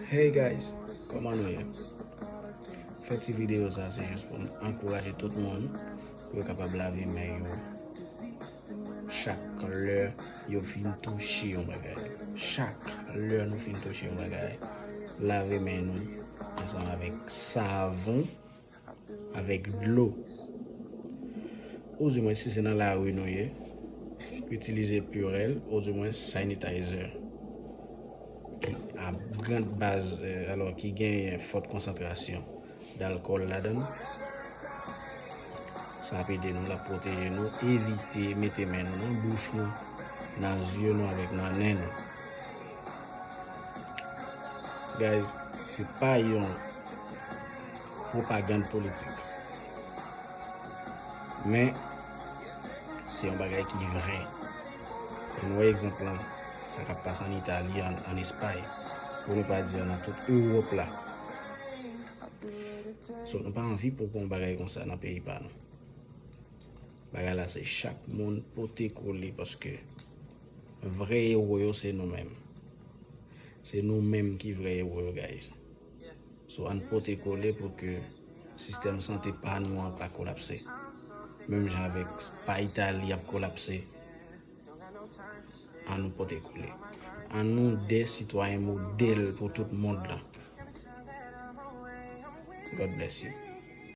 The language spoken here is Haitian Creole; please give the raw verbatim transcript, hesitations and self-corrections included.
Hey guys, kòman nou ye? Fè ti videyo sa se jis pou m ankouraje tout moun pou yo kapab lave men yo chak lè yo fin touche yon bagay. Chak lè nou fin touche yon bagay, lave men nou ansanm avèk savon, avèk dlo. Ou di mwen si se nan lari nou ye, itilize Purell ou di mwen sanitizer ki a grande baz, eh, alò ki genyen fòt konsantrasyon dalkòl ladan l. Sa ap ede nou, l ap pwoteje nou, evite mete men nou nan bouch nou, nan zye nou avèk nan nen nou. Guys, se pa yon pwopagann politik. Men, se yon bagay ki vrè. E nou wè egzanp lan, sa k ap pase an Itali, an, an Espay, pou nou pa di nan tout Ewòp la. So, nou pa anvi pou yon bagay konsa nan peyi pa nou. Bagay la se chak moun pote kole paske vrè ewo yo se nou menm. Se nou menm ki vrè ewo yo, guys. So, ann pote kole pou ke sistèm sante pa nou an pa kolapse. Menm jan avèk pa Itali ap kolapse, ann nou pote kole. Ann nou de sitwayen modèl pou tout mond lan. God bless you.